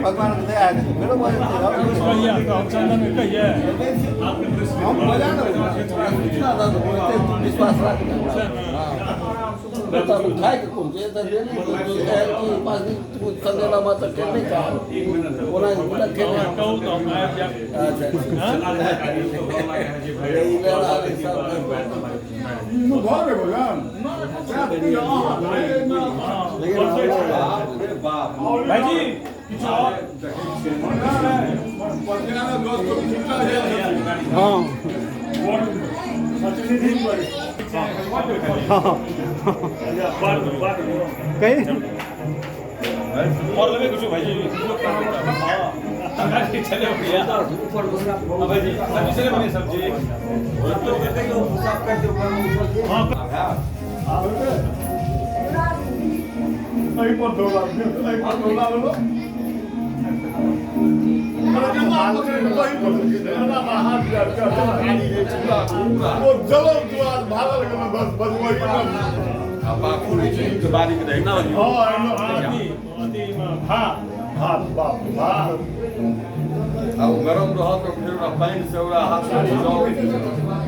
भगवान के दया हेतै फेरो भऽ जेतै। कहिया तऽ चंदन कहिया? हम बजा ने सूचना दऽ देबो, एते तू विश्वास राख ने। हँ, तब खायके कोन छै तऽ डेली कि 5 दिन तू चंदेला माता तऽ खेने खा, ओना पूरा खेने। कहू तऽ हम आबि जायब। अच्छा, ई बेरा सब। लेकिन भाईजी, किछु आओर? हँ हँ, कही। और लेबै किछु भाईजी? तरकारी चले भैया। हाँ भाईजी, सब्जी चले भैया, सब्जी। हाँ। एहि पर दौड़ा, एहि पर दौड़ा लो। ओ जलल दुआर भागल गेल, बस बस वही। हँ। अथी अथी भात। भात, बाप भात। आ ओ गरम रहत तऽ फेर ओकरा पानि से ओकरा हाथ से घिचाउ।